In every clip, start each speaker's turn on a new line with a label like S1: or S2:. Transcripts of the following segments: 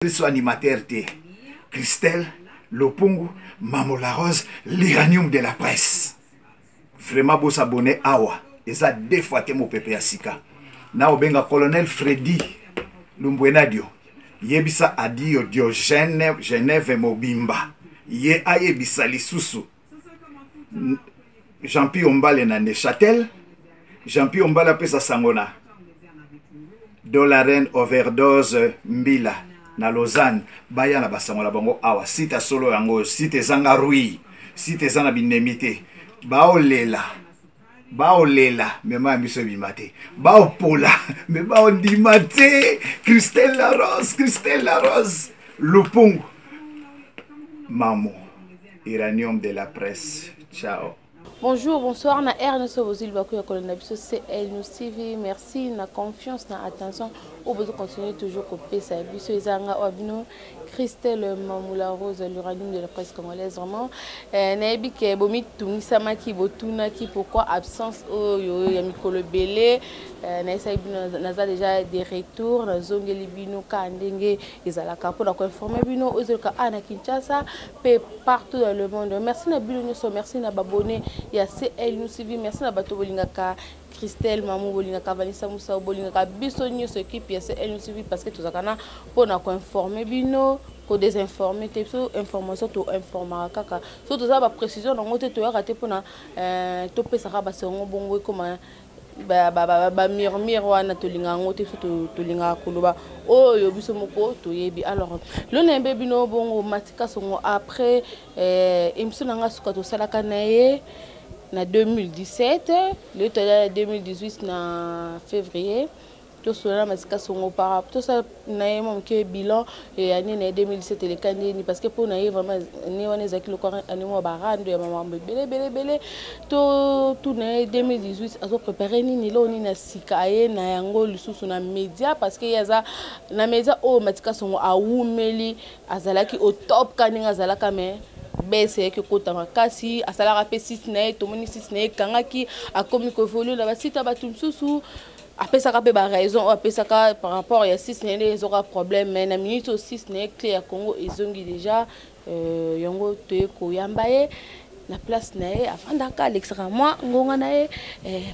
S1: Biso animateur te. Christelle Lopungu, Mamo la Rose, l'uranium de la presse. Vraiment bo s'abonner awa. Eza deux fois te mopepe ya sika. Na obenga colonel Freddy Lumbwenadio. Yebisa Adio Diogène Genève Mobimba. Ye ayebisa lisusu Jean-Pierre Ombale na Neuchâtel. Jean-Pierre Ombale apesa sango na Dolaren overdose Mbila na Lausanne baya na basango na bango awa site ya solo yango oyo site ezanga rui site eza na binemi te baolela baolela me mai ya miso ebima te baopola me baondima te christelle la rose christelle la rose lupungu mamo uranium de la presse ciao.
S2: Bonjour, bonsoir na R nyonso bozwi libaku ya kolanda biso CL News TV. Merci na confiance na attention oyo bozo continuer toujours kopesa biso eza nga oyo bino Christelle Mamula Rose l'uranium de la presse congolaise vraiment eh, nayebi ke bomitungisamaki botunaki pourquoi absence oyo ya mikolo ebele eh, nayesaki bino naza déjà de retour nazongeli bino kaka ndenge ezalaka mpona koinforme bino oyo ezoleka awa na Kinshasa mpe partout dans le monde. Merci na bino nyoso, merci na babone ya CL News TV, merci na bato bolingaka Christelle Mamou bolingaka Vanessa Moussa bolingaka biso nyoso équipe ya CL News TV parce que tozalaka na mpona koinforme bino kodesinforme te biso information toinformaka kaka so toza baprécision nango te toyaka te mpona euh, topesaka basango bongo ekoma bamurmure wana tolingaka yango te biso tolingaka koloba oyo biso moko toyebi. Alors lelo nayembe bino bongo Mati Kasongo après eh, émission na nga suka tosalaka na ye na 2017, lelo toza 2018 na février. Tosolola na Mati Kasongo par tosala na ye mwa moke bilan ya année na ye 2017 eleka ndeni, parce que mpo na ye vraiment année wana ezalaki lokola année mwa barando ya makambo ebele ebele ebele. Totuna ye 2018 azoprépare nini, eloko nini ya sika aye na yango lisusu na média, parce que ye aza na média oyo. Mati Kasongo awumeli, azalaki au top ka ndenge azalaka, mais bese eyaki ekota makasi. Asalaka mpe site na ye, tomoni site na ye ekangaki, akomi koévoluer na basite ya bato mosusu. Apesaka mpe baraison oyo apesaka par rapport ya site na ye nde ezoka problème, mais na minute oyo site na ye Clé ya Congo ezongi déjà. Yango toye koyamba ye na place na ye afandaka, alekisaka mwa ngonga na ye.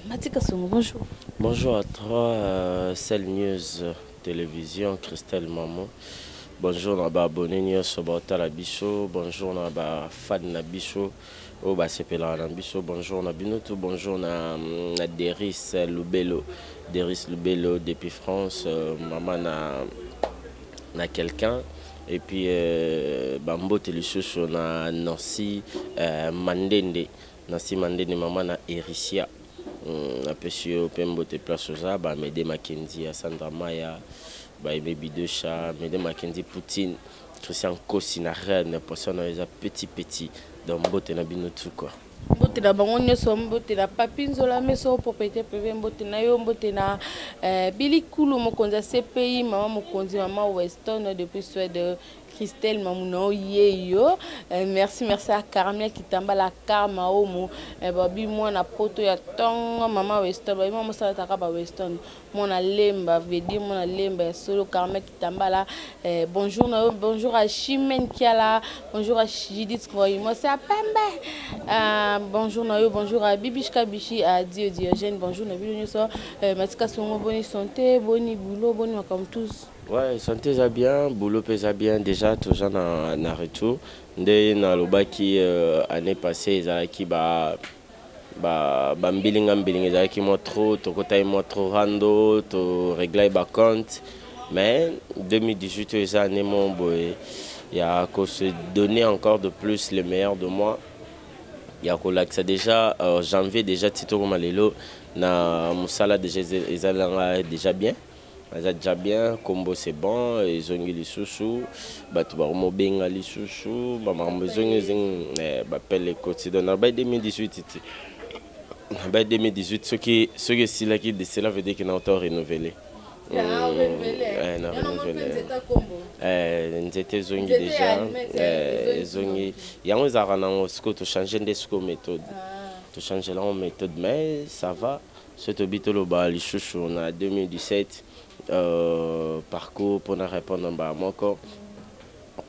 S2: Mati Kasongo, bonjour.
S3: Bonjour à toi, Cell News Télévision, Christelle Mamo. Bonjour na ba abonné nyonso baotala biso, bonjour na ba fan na biso oyo basepelaka na biso, bonjour na bino tout, bonjour na Deris Lubelo, Deris Lubelo depuis France, mama na quelqu'un et puis bambote lisusu na Nancy Mandende, Nancy Mandende, mama na Ericia. Napesi yo mpe mbote place oza. Bamede Makenzi ya Sandra Maya, baeme Bidosha, Mede Makenzi, Poutine, Christian Kosi na Reine Poisson na eza petit petit, donc mbote na bino tout quoi.
S2: Mbote na bango nyonso, mbote na Papi Nzola Meso, propriété privé, mbote na yo, mbote na Bili Kulu, mokonzi ya CPI, mama mokonzi, mama Weston depuis Suède, Christelle Mamuna ye yo. Merci, merci à Carmia Kitambala Karma Omo, babi mwana poto ya tongo, mama Weston, babi mama mosala taka ba Weston, mwana lemba, veut dire mwana lemba ya solo. Carmia Kitambala, bonjour na yo, bonjour à Chimène Kiala, bonjour à Judith Ngoy, moi c'est à Pembe, bonjour na yo, bonjour à Bibish Kabishi, à Dio Diogène, bonjour na bino nyonso. Matika Songo, boni santé, boni boulot, boni makambo tous?
S3: Ouais, santé eza bien, boulot mpe eza bien. Déjà toza na retour nde nalobaki année passée ezalaki ba bambilinga mbilinga, ezalaki mwa trop, tokotaki mwa trop rando, toréglaki bacompte, mais 2018 oyo eza année mo boye ya kose donner encore de plus le meilleur de moi, ya kolakisa déjà janvier déjà ti tokoma lelo na mosala déjà ezalanga déjà bien, eza déjà bien. Kombo c'est bon, ezongi lisusu, bato bakomobenga lisusu, bamakambo ezongi ezongi, bapele ekoti. Donc na bai 2018 ti na bai 2018 soki esilaki de, cela veut dire que na auto renouveler. Na renouveler nzete ezongi déjà, ezongi yango ezalaka nango. Sikoyo tochange nde sikoyo méthode, tochange lango méthode, mais ça va. So tobi toloba lisusu na 2017. Parcours mpona répondre mbala moko,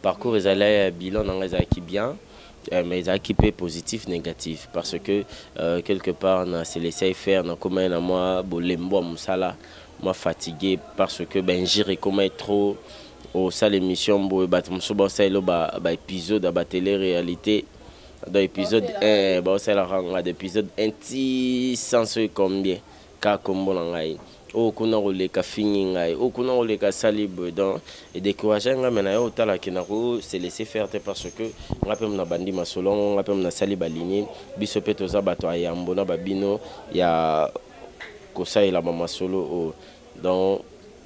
S3: parcours ezali ya bilan na ngai ezalaki bien, mais ezalaki mpe positif, négatif, parce que quelque part na se laisser faire, nakomai na mwa bolembo ya mosala, mwa fatigué, parce que bainjure ekomai trop. Osala émission boye, bato mosusu baosalela baépisode ya batélé réalité. Donc épisode 1 baosalaka nga de épisode 1 ti 100 soki combien, kaka kombo na ngai. Oyo kuna koleka fingi ngai, oyo kuna koleka asali boye. Donc edécourage ngai, me na ye otalaki nako se laisser faire te, parce que ngai mpe na bandi masolo yango, ngai mpe nasali balinie. Biso mpe toza bato ya yambo na babino ya kosalela bamasolo oyo. Donc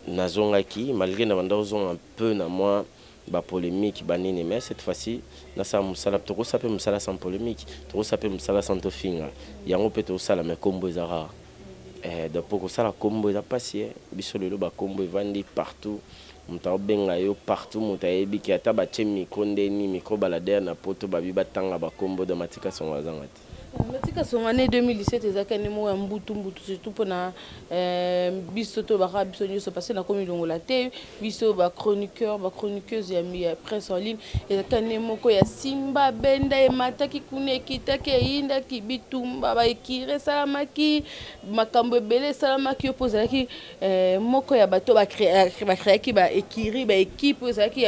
S3: nazongaki, malgré na banda kozonga un peu na mwa bapolémique banini, mais cette fois-ci nasala mosala. Tokosala mpe mosala sans polémique, tokosala mpe mosala sans tofinga yango mpe tokosala, mais kombo eza rare. Donc mpo kosala kombo eza mpasi. Biso lelo bakombo evandi partout, moto aobenga yo partout, moto ayebiki ata batie micro ndeni, micro baladeur na poto, babi batanga bakombo. Donc Matika Songo azanga te.
S2: Matika Songo, année 2017 ezalaki année moko ya mbutu mbutu, surtout mpona biso to baka biso nyonso, parce que nakomi longola te biso bachroniqueur, bachroniqueuse ya presse en ligne. Ezalaki année moko ya simba benda, emataki kuna, ekitaki, eyindaki, bitumba baekire esalamaki, makambo ebele esalamaki. Yo mpo ozalaki moko ya bato bacréaki baécurie, baéquipe oyo ezalaki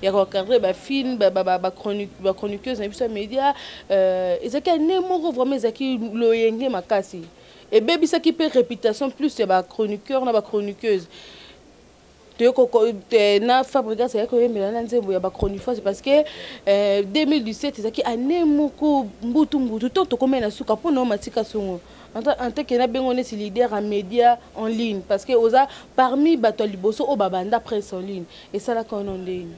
S2: ya koencadre bafilm, bachroniqueuse na biso ya média. Ezalaki année moko vraiment ezalaki loyenge makasi, ebebisaki mpe réputation plus ya bachroniqueur na bachroniqueuse. Na Fabrigas ayaki koyembela na nzembo ya bachronifoise, parce que 2017 ezalaki année moko mbutu mbutu. To tokomai na suka mpona o Matika Songo en tant que nabengo neti leader ya média en ligne, parce que oza parmi bato ya liboso oyo babanda presse en ligne, esalaka wana ndeni?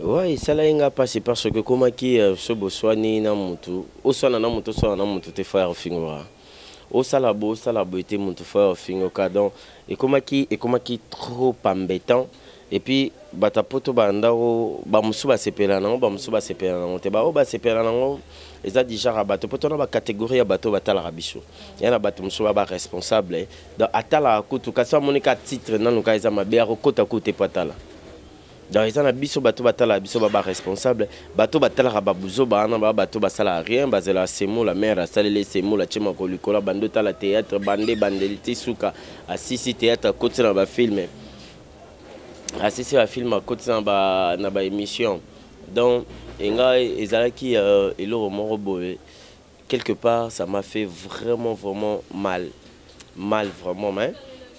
S3: Ouais, esalaki nga mpasi, parce que komaki so boswani na motu, oswana na motu, oswana na motu te, fo ya kofingoka, osala boye, osala boye te, motu fo ya kofingoka. Donc ekomaki trop embêtant. Et puis bato ya poto bandako, bamosusu basepela nango, bamosusu basepela nango te. Baoyo basepela nango eza du genre ya bato, po tona bacatégorie ya bato oyo batalaka biso ya na bato mosusu ba baresponsable. Donc atalaka kutu, kasi amoni ka titre nanu ka eza mabe, akokota kutu te po atala. Donc eza na biso bato batalaka biso ba baresponsable, bato batalaka babuzoba wana, baa bato basalaka rien, bazelaka semola mare asaleli semola, atie makolo likolo, bande otala théâtre, bande bandeli ti suka, asisi théâtre, akoti na bafilme, asisi bafilme, akoti na baémission. Donc engai ezalaki eloko moko boye, quelque part ça m'a fait vraiment vraiment mal, mal vraiment. Mais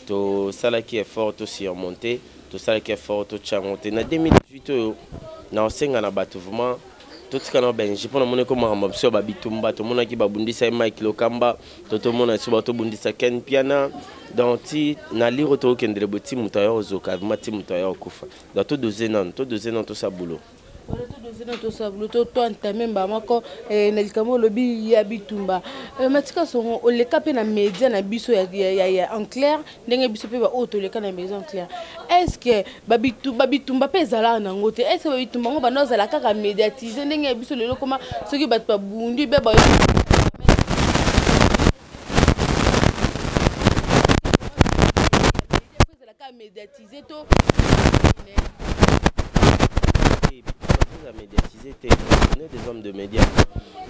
S3: tosalaki effort tosurmonter, tosalaki effort totya yango te. Na 2018 oyo na osenga na bato vraiment totika na benji, mpo namoni ko makambo biso ya babitumba. Tomonaki babundisa ye Mike Lokamba, to tomona biso batobundisa Ken Piana. Donc ti na liro tokokendele boye, ti moto aya kozoka vraiment, ti moto aya kokufa. Donc todose nano, todose nano, tosala boulot.
S2: Wana todose nano, tosala boulot, toentame mbala moko na likambo olobi ya bitumba. Matika Songo, oleka mpe na média na biso ya en clair, ndenge biso mpe baoyo toleka na maison claire. Est ce que babitumba mpe ezalaka nango te? Est ce que babitumba yango banda ozala kaka médiatise ndenge ya biso lelo koma soki bato babundi mpe ba ezalaka médiatise to?
S3: Toza médiatisé te, on est des hommes de médias,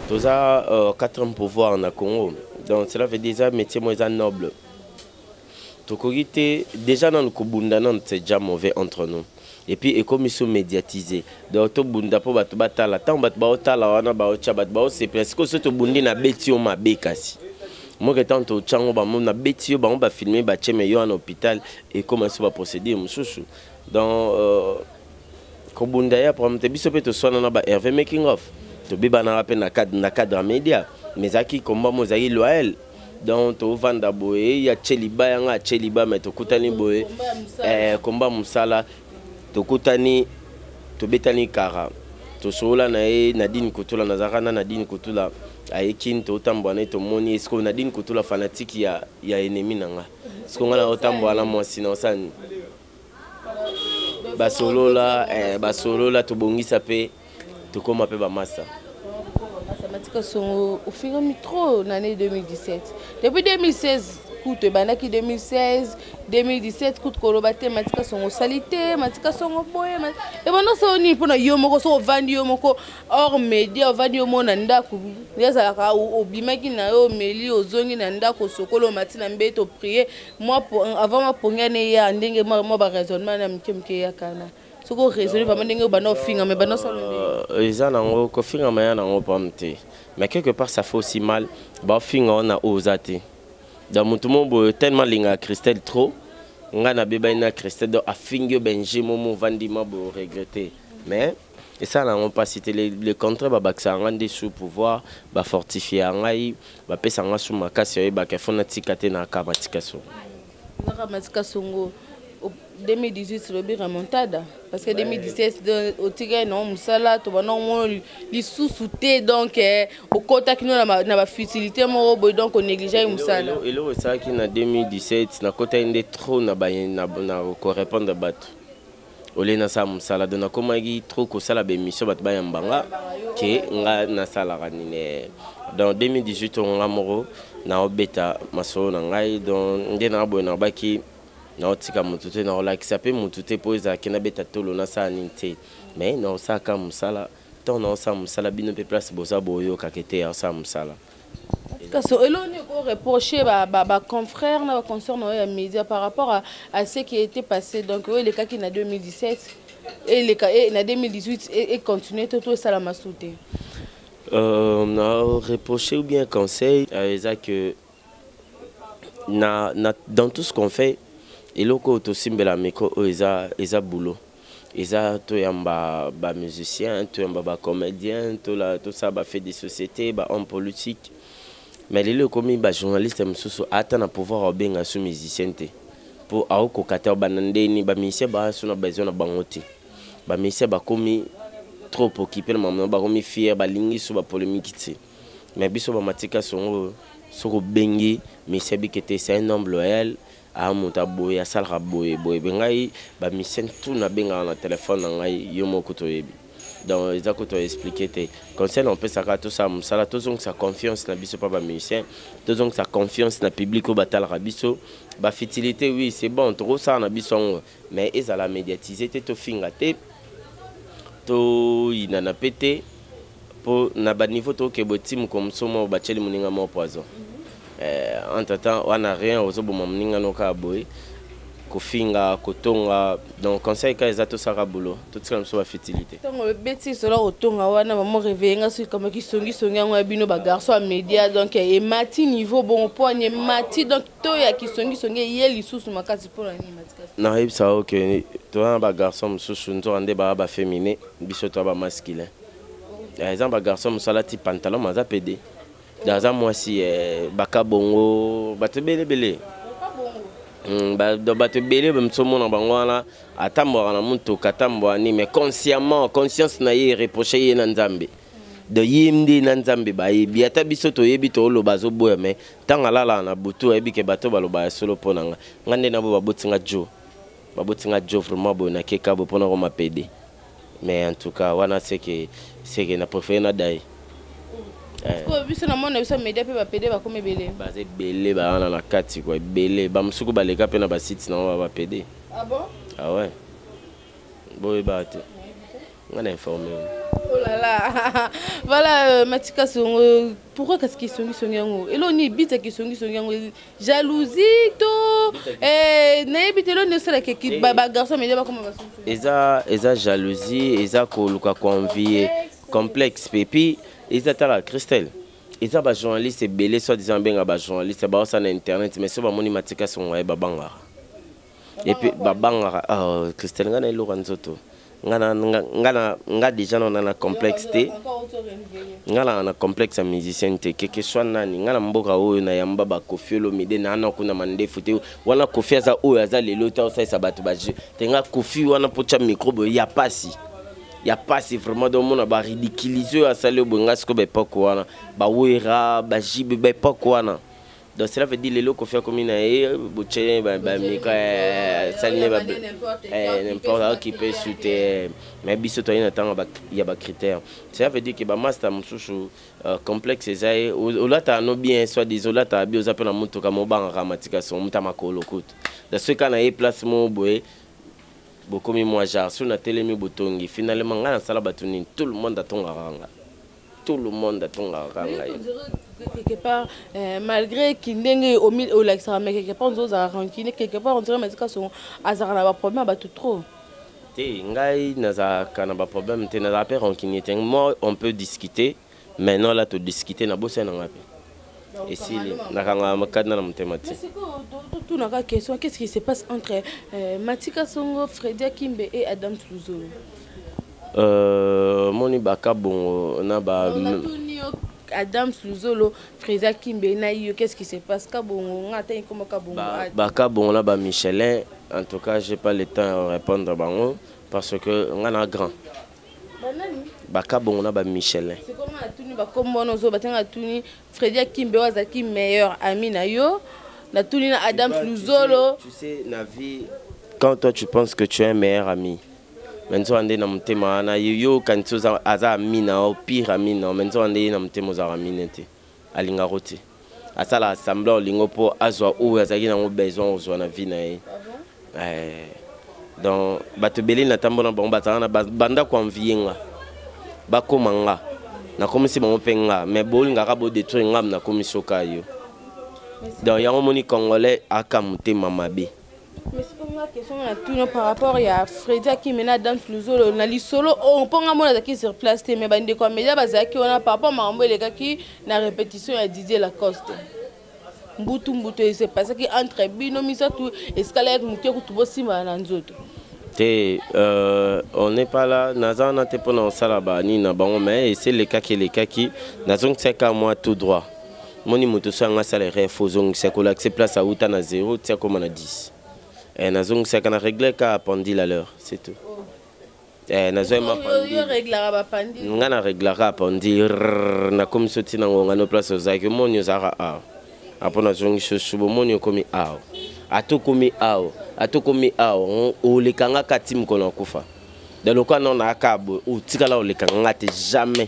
S3: toza quatrième pouvoir na Congo. Donc cela veut dire eza métier mo eza noble, tokoki te déjà nanu kobunda nanu, c'est déjà mauvais entre nous. Et puis ekomi so médiatisé, donc tobunda mpo bato batala. Ntango bato baotala wana, baotya, bato baosepela. Sikoyo so tobundi, nabeti yo mabe, kasi moke ntango totyango bango, nabeti yo, bango bafilme, batie me yo wana hôpital, ekóma so baprocédure mosusu. Donc kobunda ya problème te. Biso mpe toswana na ba Hervé Making of, tobebanaka mpe na cadre ya média, mais ezalaki komba mo ezalaki loyal. Donc tovanda boye, ya tie liba yanga, atie liba, mais tokutani boye, komba mosala, tokutani, tobetani kara, tosolola na ye. Nadine Kutula, nazalaka na Nadine Kutula, ayekini, totambola na ye, tomoni esiko Nadine Kutula fanatique ya ennemi na nga. Siko nga na otambola na mwasi na osani, basolola, tobongisa mpe tokóma mpe bamasa.
S2: Matika Songo, ofingami trop na année 2017, depuis 2016. Kutu ebandaki 2016, 2017 kutu koloba te Matika Songo osali te, Matika Songo boye. Ebanda osala nini mpona yo moko soki ovandi yo moko hors média, ovandi yo moko na ndako, ezalaka obimaki na yo omeli, ozongi na ndako, osokoli, omati na mbeto, oprie mwa avant mwa pongi wana eya ndenge mwa ba raisonnement na mike mike eyaka na soki oraisonne vraiment ndenge obanda ofingama, ebanda osala ndenge
S3: Eza nango kofingama ya nango pam te, mais quelque part ça fait aussi mal. Baofinga wana oyo oza te. Donc motu mo boye tellement alingaka Christelle trop, ngai nabebani na Christelle, donc afingi yo benje momo ovandi ma boye oregrete, mais esala yango mpasi te. Le contraire, babakisaka ngai nde sous pouvoir, bafortifie ya ngai, bapesa nga su makasi, oyebaka fo natika te na kaka Matika Songo.
S2: Kaka Matika Songo. 2018 lobi remontada, parce que 2017 otikali nango mosala, tobanda omona lisusu te. Donc okotaki no na bafutilité moko boye, donc onégligeaki mosala.
S3: Eloko esalaki na 2017, nakotaki nde trop na korépondre bato olie nasala mosala. Donc nakomaki trop kosala baémission, bato bayambanga ke nga nasalaka nini. Donc 2018 oyo nga moko naobeta masolo na ngai. Donc nde na boye nabaki naotika motu te, naolakisa mpe motu te mpo ezalaki nabeta tolo nasala nini te, mais naosalaka mosala. Ntango naosala mosala, bino mpe place boza boyokaka te aosala mosala.
S2: Kasi eloni okoreproche baconfrère na baconsoeur na oyo ya média par rapport à ce qui était passé, donc oyo elekaki na 2017, eleka na 2018, econtinue to esalama su te?
S3: Na reprocher ou bien conseil, eza que na, dans tout ce qu'on fait, eloko oyo tosimbela micro oyo eza boulot, eza toyamba bamusicien, toyamba bacomédien, tosala bafait de société, bahomme politique. Mais lelo ekomi bajournaliste mosusu ata na pouvoir aobenga so musicien te mpo aokoka te. Obanda ndeni bamusicien baa so na besoin na bango te. Bamusicien bakomi trop occupé na mama, bakomi fier, balingi so bapolémique te. Mais biso bamatika Songo, soki obengi musicien bike te, c'est un homme loyal, aa moto aboye, asalaka boye boye. Be ngai bamusicien tout nabengaka na telefone na ngai, yo moko toyebi. Donc eza ko toexplike te. Conseil opesaka, tosala mosala, tozongisa confiance na biso mpa bamusicien, tozongisa confiance na public oyo batalaka biso. Bafutilité, oui, c'est bon, tokosala na biso yango, mais ezala médiatise te, tofinga te, toyinana mpe te, mpo na baniveau tokokeba ti moko mosusu moko batieli moninga moko poison. Entre temps wana rien, ozoboma moninga no kaka boye, kofinga, kotonga. Donc conseil kaka eza tosalaka boulot, totikala biso bafutilité.
S2: Ntango obeti solo kotonga wana, mamo réveille nga soki kamaki songisongi yango ya bino bagarçon ya média. Donc emati niveau bongo mpo ani emati, donc to ya kisongisongi eye lisusu makasi mpona nini, Matika?
S3: Nayebisa yo ke toza na bagarçon mosusu, nzoka nde baa baféminin, biso toza bamasculin. Eza bagarçon mosusu alati pantalon, aza pede, aza mwasi. Baka bongo bato ebelebele, bato ebele mosu omona bango wana, atambwaka na motuka, atambwaka nini, mais consciemment, conscience na ye ereproche ye na Nzambe. Donc ye nde na Nzambe bayebi, ata biso toyebi, tooloba azoboya. Mais ntango alalaka na butu, ayebi ke bato baloba ya solo mpo na nga. Nga nde na bo babotinga jo, babotinga jo vraiment boye, nakeka boye mpona koma pede. Mais en tout cas wana seke na préféré na dai.
S2: Biso na mona biso média mpe bapede bakomi ebele.
S3: Baza ebele, bawana na kati kua ebele, bamosuku baleka mpe na basite nango bapede.
S2: Ah bon?
S3: Ah ouais, boyeba te, nga na informé.
S2: Oh là là, voilà. Matika Songo, pourquoi kasi kisongisongi yango? Eloni bita kisongisongi yango, jalousie to nayebi te. Eloni osalaka bagarçon média bakoma basongisongi?
S3: Eza jalousie, eza koluka koenvie, complexe mpe. Puis eza, tala Christelle, eza bajournaliste ebele, soit disant benga bajournaliste, baosala na internet, mais so bamoni Matika Songo aye, babangaka. Et puis babangaka. Oh, Christelle, nga na eloko ya nzoto, nga déjà na na complexe te, nga na complexe ya musicien te, keke soit nani. Nga na mboka oyo nayamba bakofi Olomide na ana kuna mandefu te. Wana Kofi aza oyo aza lelo te, osalisa bato baje te. Nga Kofi wana mpo tya micro boye ya pasi, ya pasi vraiment. Donc omona baridiculize oyo asali oyo boye. Nga sikoyo baepoke wana, bawera, bajibe, baepoke wana. Donc cela veut dire lelo Koffi akomi na ye botie bamika asali ne n'importe okipe su te, mais biso toyei na ntango ya bacritère. Cela veut dire que bamaster mosusu, complexe eza ye. Olataka no bien, soit disant olataka bien, oza mpe na motuka, mobangaka matika songo muta makolo kutu. Donc soki kaka na ye place moko boye, bokomi mwa genre so natelemi botongi. Finalement ngai nasala bato nini? Tout le monde atongaka nga, tout le monde atongaka ngai.
S2: Quelque part, malgré kindenge olakisaka, mais quelque part ozala rancune quelque part, on dirait Matika Songo azalaka na baproblème ya bato trop.
S3: Te, ngai nazalaka na baproblème te, nazalaka mpe rancunier te. Moi, on peut discuter maintenant là, todiscute na bosani nanga mpe esili, nakanga makadi na motema te.
S2: Totunaka question: qu'est-ce qui se passe entre Matika Songo, Fredia Kimbe et Adam Luzolo?
S3: Moni baka bongo na ba
S2: Natuni yo: Adams Luzolo, Freda Kimbe na yo, qu'est-ce qui se passe? Kabongo nga ata ekoma Kabongo.
S3: Baka bongo na ba Michelin, en tout cas j'ai pas le temps de répondre bango parce que nga na grand
S2: banani?
S3: Baka bongo na ba Michelin.
S2: C'est comment? Atuni bakombo wana ozo batenga. Atuni Fredi Kimbe oyo azalaki meilleur ami na yo, natuni na Adams Luzolo.
S3: Tu sais, na vie, quand toi tu penses que tu es un meilleur ami, mais nzoka nde na motema wana yo okanisi aza ami na yo, pire ami na yo, mais nzoka nde ye na motema ozalaka ami ne te, alingako te, asalaka semblant olingo mpo azwa oyo azalaki nango besoin ozwa na vie na ye. Donc bato ebele na ntambo na bango bazalaka na banda koenvie nga, bakóma nga nakomisi bango mpe nga, mais bolingaka bodétruire nga, nakomisi oka yo. Donc yango moni Congolais aka motema mabe.
S2: Mais sikonga question na tuna par rapport ya Fredi Akime na Adams Luzolo na lisolo oyo, mpo nga mona azalaki sur place te, mais bandeko ya media bazalaki wana, par rapport makambo elekaki na répétition ya Didier Lacoste, mbutu mbutu esepasaki entre bino misato, esikalaki moke kutu bosimbana na nzoto.
S3: Te, on n'est pas là, naza wana te mpona kosala banini na bango, mais esi elekaki, elekaki, nazongisaka mwa tout droit. Moni moto so yanga asala erreur, fo ozongisa, kolakisa place auta na 0 tia koma na 10. Nazongisaka na règle ka pendule à l'heure, c'est tout. Nazwema nga na réglaka pendule, nakomi so ntina ngonga no place ozalaki, omoni ozalaka awa, apo nazongisi osu, bomoni okomi awa, ata okomi awa, ata okomi awa, olekanga kati mokolo akufa. Donc lokola nano nayaka boye, otikala olekanga nga te, jamais,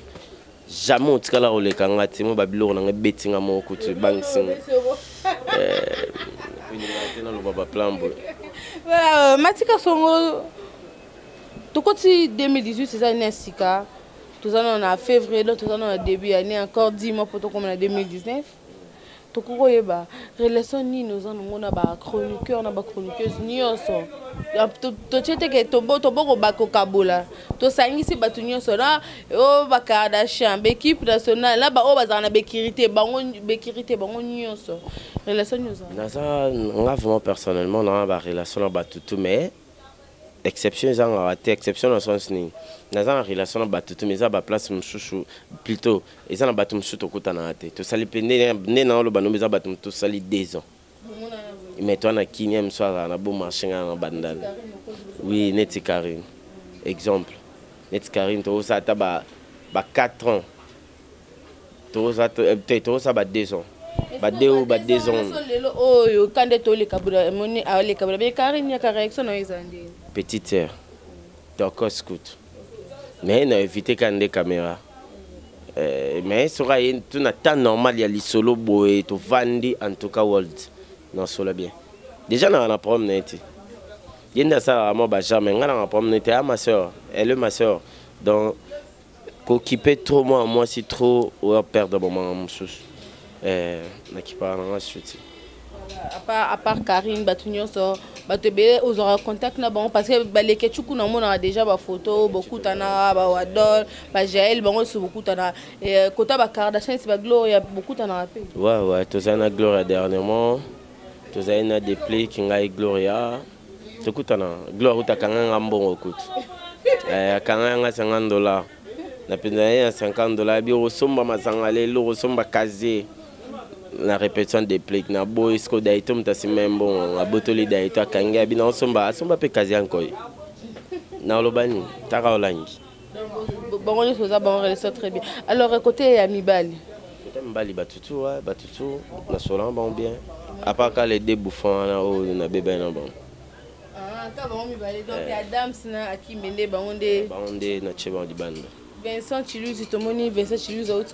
S3: jamais otikala koleka nga te. Mo babiloko nanga ebetinga moko kutu ebangisinga te, naloba baplan boye.
S2: Voilà, Matika Songo, tokoti 2018, eza nini ya sika? Toza nano na février, donc toza nano na début année, encore 10 mois po tokoma na 2019. Tokoki koyeba relation nini oza nango na bachroniqueur na bachroniqueuse nyonso? Totie teke toboko bakokabola, tosangisi bato nyonso na oyo bakardashian, baéquipe nationale, na baoyo bazala na békirité bango, békirité bango nyonso, relation nyonso.
S3: Naza nga vraiment personnellement na barelation na bato tu, mais exception ezangaka te. Exception na sens nini? Naza na relation na bato te, mais eza baplace mosusu, plutôt eza na bato mosusu tokutanaka te, tosali mpe nde na oloba nombe, eza bato mosusu tosali 2 ans, mais toa na kini mosusu azala na bon marché, ngai na bandana. Oui, neti Karine, exemple, neti Karine, tozosala ata ba 4 ans, tozosala ba 2 ans, ba 2 ou ba 2 ans.
S2: Lelo oyo kande toleka moni aleka bola, mais Karine yaka, réaction na yo eza ndenge?
S3: Petite sœur toko scout, mais na éviter ka nde caméra, mais soki aye tu na temps normal ya lisolo boye, tovandi, en tout cas world nasola bien. Déjà nanga na problème na ye te, ye nde asalaka mwa bagenre, mais ngai nanga problème na ye te. Ah, ma sœur, elle est ma sœur, donc kokipe trop mwa mwasi trop oyo perdre bomanga mosusu, nakipaka nanga suti.
S2: À part Karine, bato nyonso, bato ebele ozwaka contact na bango? Parce que baleke cuku namonaka déjà bafoto bokutana, bawadol, bajael, bango nyonso bokutana, kota bakardashian, bagloria, bokutanaka mpe?
S3: Ouais, tozali na Gloria dernièrement, tozali na Déplique, ngai, Gloria, tokutana. Gloria kuta akanga nga mbongo kutu, akanga nga 50 $, na mpenza ye na 50 $, abi okosomba masanga lelo, okosomba casier na répétition Déplique na boyi. Siko daito moto asimba ye mbongo, abotoli daito, akangi, abi naosomba, asomba mpe casier yankoy. Naoloba nini? Taka olangi.
S2: Bango nyonso oza bango relation très bien. Alors côté ya mibali?
S3: Kota mibali batutu wa batutu nasolanga bango bien à part ka les deux bouffons wana oyo nabebani na bango.
S2: Ah, ka bango mibale donc eh. Adams na Akimbe nde bango nde
S3: bango nde natie bango libanda.
S2: Vincent Chiluzi, tomoni Vincent Chiluzi auti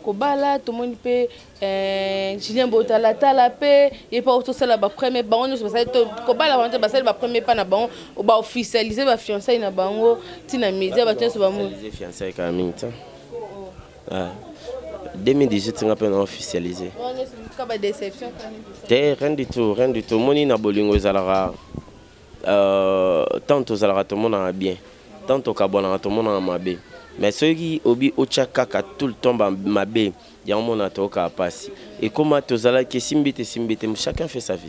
S2: kobala, tomoni mpe eh, Julien Botalatala mpe ye mpe auti osala bapremier, bango nyonso basali kobala bango te, basali bapremier mpa na bango, baofficialise bafiançailles na bango ntina media, bato nyonso
S3: bamoni fiançailles kaka mingi te. Ah. 2018 nga mpe na officialisé te, rien du tout, rien du tout. Omoni, na bolingo ezalaka tant tozalaka tomonaka bien, tant tokabwanaka tomonaka mabe, mais soki obi otya kaka tout le temps mabe yango, mona toyokaka mpasi. Ekoma tozalaki esimbi te, esimbi te, chacun fait sa vie.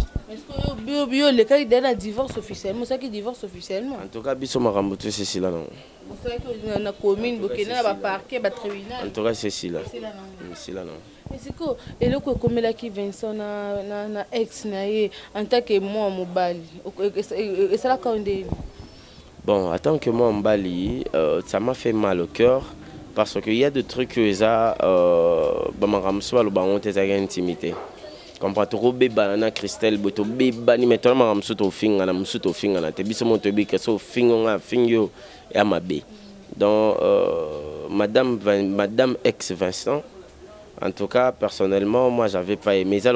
S2: Yo olekaki deya na divorce officiellement, osalaki divorce officiellement?
S3: En tout cas biso makambo to esesila nango.
S2: Osalaki na commune, bokende na baparquet, batribunal?
S3: En tout cas esesila, esila nango.
S2: Sikoyo eloko ekomelaki Vincent na ex na ye, en tant que mwa mobali, esalaka yo ndeni?
S3: Bon, en tant que moi mobali, ça m'a fait mal au cœur parce que il y a des trucs oyo eza bamakambo mosusu baloba yango te, ezalaki intimité, comprend. Tokobebana na Christelle boye, tobebani, mais tona makambo mosusu tofingana, mosusu tofingana te. Biso mo toyebi ke so ofingi nga, afingi yo, ya mabe. Donc madame ex Vincent, en tout cas personnellement moi j'avais pas aimé. Eza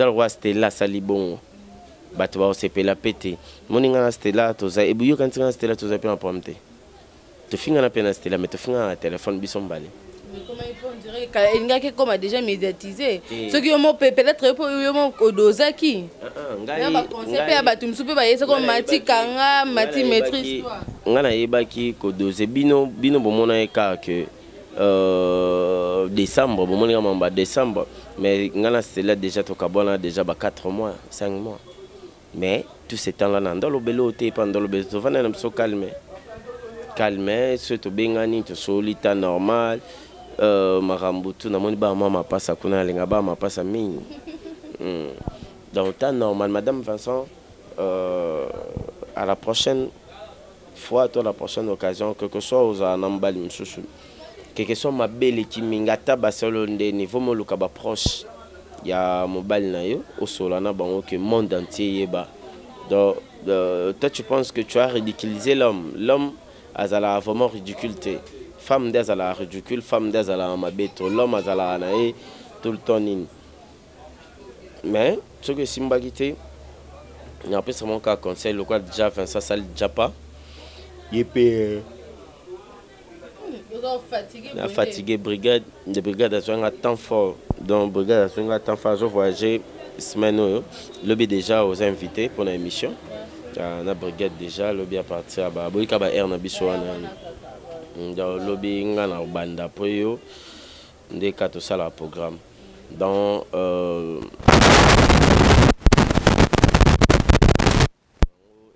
S3: lokwa Stella asali bongo, bato baosepela mpe te. Moni nga na Stella toza eboyoka nti nga na Stella toza mpe na problème te, tofingana mpe na Stella, mais tofingana na telefone biso mbale.
S2: Elingaki ekoma déjà médiatisé soki yo mo peut-être yo yo mo odozaki na baconseil mpe ya bato mosusu mpe bayesa ko mati kanga mati maîtrise toi.
S3: Ngai nayebaki kodose bino, bino bomona ye kaka ke décembre, bomoni nga mambo ya décembre, mais ngai na Stella déjà tokabwana déjà ba 4 mois, 5 mois, mais tout ce temps là na ndolobeli oyo te, epa ndolobeli tovanda na biso calme calme. Soki tobengani, tosoli ta normal, makambo tu namoni baa mwa mapasa kuna, nalinga baa mapasa mingi. Donc temps normal, madame Vincent, à la prochaine fois to la prochaine occasion, que soit ozala na mobali mosusu, quelque soit mabe eleki mingi, ata basolo nde niveau moluka baproche ya mobali na yo, osola na bango que monde entier yeba. Donc toi tu penses que tu as ridiculisé l'homme. L'homme azalaka vraiment ridicule te, femme nde azalaka ridicule, femme nde azalaka mabe to l'homme azalaka na ye tout le temps nini. Mais soki esimbaki te, napesa moko kaka conseil lokola déjà Vincent asali déjà pas ye mpe na fatigué. Brigade de brigade azwanga temps fort, donc brigade azwanga temps fort, azo voyager semaine oyo, lobi déjà oza invité pour na émission na brigade déjà lobi à partir ya boyika ba aire na biso wana. Donc lobi nga na obanda po yo nde ka tosala programme. Donc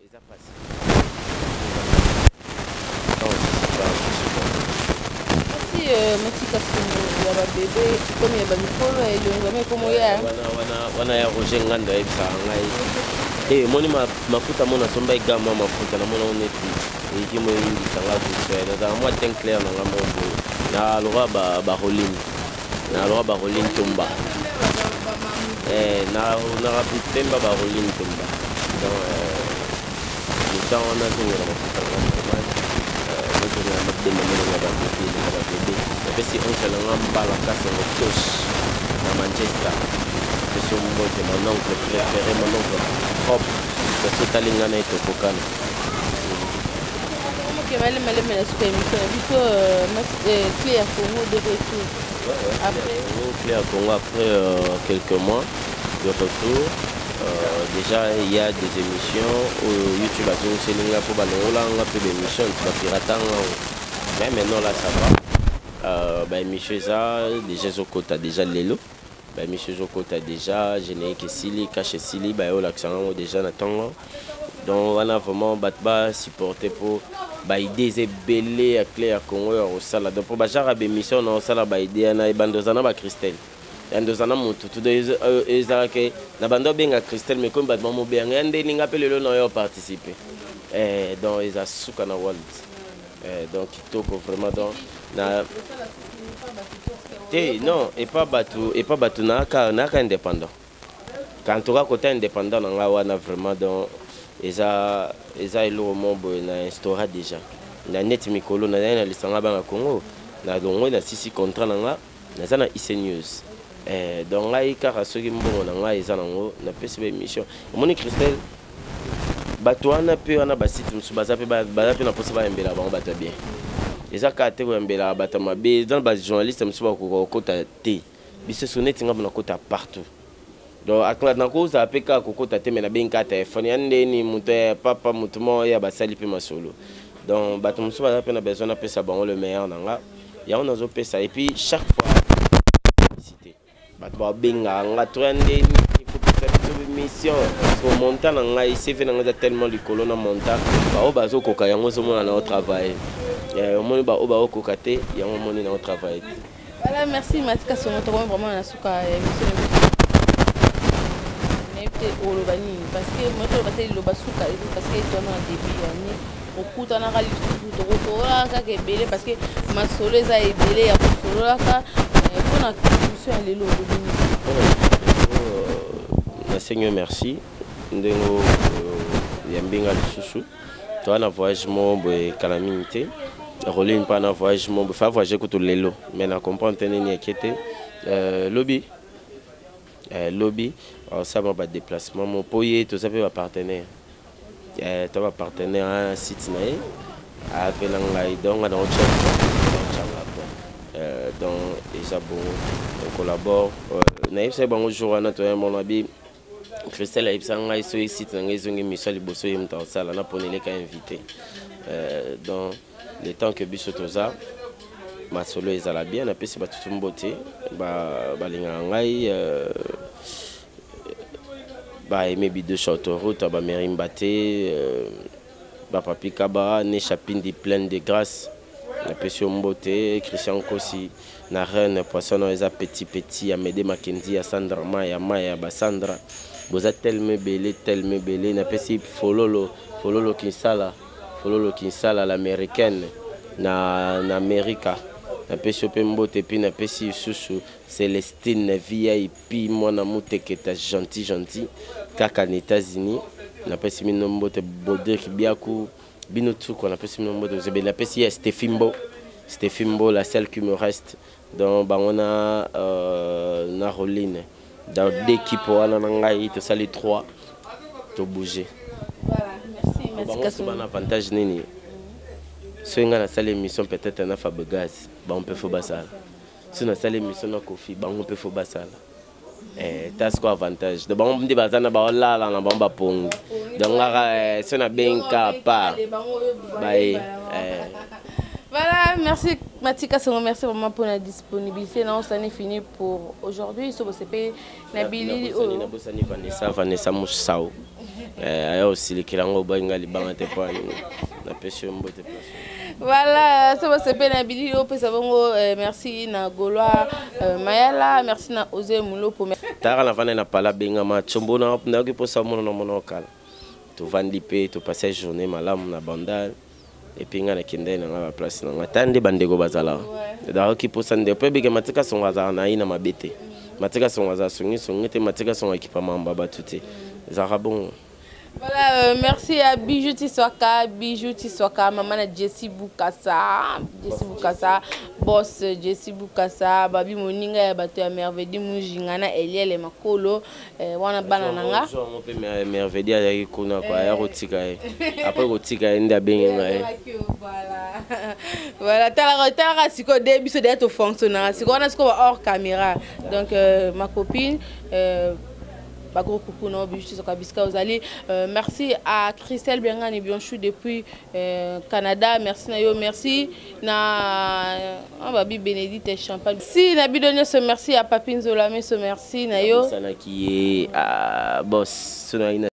S3: eza pasi.
S2: Merci Matika Songo ya babebe, komi ya bamikolo ya elongi ame ekomo ya
S3: wana ya Roger Ngando ayebisaka ngai te. Emoni mafuta mo nasomba ega mwa mafuta namona ngo neti eyiki mo eyindisanga kuso, nazala mwa teint clair na nga moko boye na lokwa baroline, na lokwa baroline tomba, na pemba baroline tomba. Donc le temps wana azongela mafuta nga normal, nazongela mabema monanga babebe, na babebe. Napesi oncle na nga mbala Kasongo Tosh na Manchester, napesi yo mbote, mon oncle préféré, mon oncle propre, kasi otali nga na ye tokokana.
S2: Oke malema na suka émission na biso, Clé ya Congo de retour
S3: après? Clé ya Congo après quelques mois de retour, déjà il y a des émissions oyo YouTube azongiseli nga mpo balongola nga mpe baémission bapiratanga, mais maintenant là ça va, baémission eza déjà ezokota déjà lelo, baémission ezokota déjà, générique esili, cache esili, bayolakisa yango déjà na ntongo. Donc wana vraiment bato basupporte mpo baidée eza ebele ya Clé ya Congo ya kosala. Donc mpo bagenre ya baémission na osala, baidée wana ebanda oza na bachristelle, yande oza na motu tu ezalaka na bando obenga Christelle, mais komi bato bamobenga ya ndeni nga mpe lelo na oyo participe. Donc eza suka na world. Donc kitoko vraiment. Donc na te, non, epa bato, epa bato nayaka indépendant. En tout cas, côté indépendant na ngai wana, vraiment, donc eza eloko mo boye na instaura déjà na neti mikolo. Nazali na Lisanga Bana Congo, nalongwe, nasisi contrat na nga, naza na IC News. Donc ngai kaka soki mbongo na ngai eza nango, napesi ba émission. Omoni Christelle, bato wana mpe wana, basite mosusu baza mpe, baza mpe na mposa bayembela bango bato ya bien. Eza kaka te koyembelaka bato ya mabe. Eza na bajournaliste mosusu bakoka kokota te. Biso so neti nga mpo nakota partout. Donc nakozala mpe kaka kokota te, me nabengi kaka telefone ya ndeni moto ya papa, moto moko ya basali mpe masolo. Donc bato mosusu baza mpe na besoin napesa bango le meilleur na nga, yango nazopesa. Et puis chaque fois publicité, bato babengaka nga to ya ndeni, kopesa biso mission, parce que montant na ngai, CV na ngai eza tellement likolo na montant baoyo bazokoka yango. Ozomona na otravaille, omoni baoyo baokoka te, yango omoni na otravaille te.
S2: Voilà, merci Matika Songo. Tokomi vraiment na suka ya émission na biso. Nayebi te oloba nini, parce que moto oloba te liloba suka, parce que toza na début ya année, okutanaka lisusu, tokosololaka kaka ebele, parce que masolo eza ebele ya kosololaka. Mpona émission ya lelo, olobi nini?
S3: Nasengi yo merci ndenge yambi nga lisusu. Toza na voyage moko boye kala mingi te. Roline mpa na voyage moko boye, fa voyage kutu lelo, mais na comprendre te nini eke te. Lobi, lobi osala badéplacement mo mpo ye toza mpe bapartenaire, to bapartenaire na site na ye ape na ngai. Donc nga naotyanga donc eza bongo, on collabore. Nayebisaki bango jour wana toyambona bi Christelle, ayebisa ngai soki site na ngai ezongi mission liboso, ye moto akosala na mpona eleka invité. Donc le temps que biso toza masolo ezala bien, napesi bato tu mbote balingaka ngai, baaime bidoche autoroute, bamerimba te, bapapi Kaba ne Chapindi, pleine de grâce, napesi yo mbote. Christian Nkosi na Reine Poisson oyo eza petit petit ya Mede Makenzi, ya Sandra Maya Maya, basandra boza telema ebele, telema ebele. Napesi Fololo, Fololo Kinsala, Fololo Kinsala l'américaine na Amerika, napesi yo mpe mbote. Mpe napesi lisusu Celestine VIP, mwana moteketa, gentil gentil kaka na États-Unis, napesi bino mbote. Bodrik Biaku, bino tuko, napesi bino mbote ozebeli. Napesi ya Stephi Mbo, Stephi Mbo, la celle qui me reste. Donc bango na Roline, dans deux équipes wana na ngai tosali trois, tobouge.
S2: Voilà, merci.
S3: Bango bana avantage nini? Soki ngai nasali émission peut-être na Fabregas, bango mpe fo basala. Soki nasali émission na Kofi, bango mpe fo basala. Ta siko avantage, donc bango nde baza na baolala na bango bapongi. Donc ngaka so nabengi kaka pa baye.
S2: Voilà, merci Matika Songo, merci vraiment pour la disponibilité. Non, ça n'est fini pour aujourd'hui. So bosepeli na bilili
S3: oyo. Nabosani Vanessa, Vanessa Musau. Aya osilikela yango, oboyi libanga te po napesi yo mbote place.
S2: Voilà, so bosepeli na bilili oyo, opesa bongo merci na Gaulois Mayala, merci na Ose Mulopo.
S3: Taka navandi na pala, bengama tsombo, nayoki mposa mona na mona okala. Tovandi mpe topasa journée malamu na Bandal, et puis ngai nakendai na ngai baplace na ngai. Ta nde bandeko bazalaka, nayoki mposa ndeko mpo ebike Matika Songo azalaka na ye na mabe te. Matika Songo azala songisongi te, Matika Songo ekipa mamba bato te, ezalaka bongo.
S2: Voilà, merci à Bijou Tiswaka, Bijou Tiswaka, maman Jessie Boukassa, Jessie Boukassa, boss Jessie Boukassa, Babi Moninga ya bato ya Merveille Mujinga na Eliel Makolo, wana bana nanga.
S3: Mpe Merveille azalaki kuna kwa aya kotika ye, après kotika ye nde abengi ngai.
S2: Voilà, talaka talaka sikoyo de biso deya tofonctionnaka sikoyo wana sikoyo hors caméra. Donc ma copine, bagros coucou na Bijou Tiswaka bisika ozali. Merci à Christelle Bengani Bianchou depuis Canada, merci na yo, merci na babi Bénédicte Champagne si na bino nyonso, merci à Papi Nzola Meso, merci na yo.
S3: Osanaki ye boss so na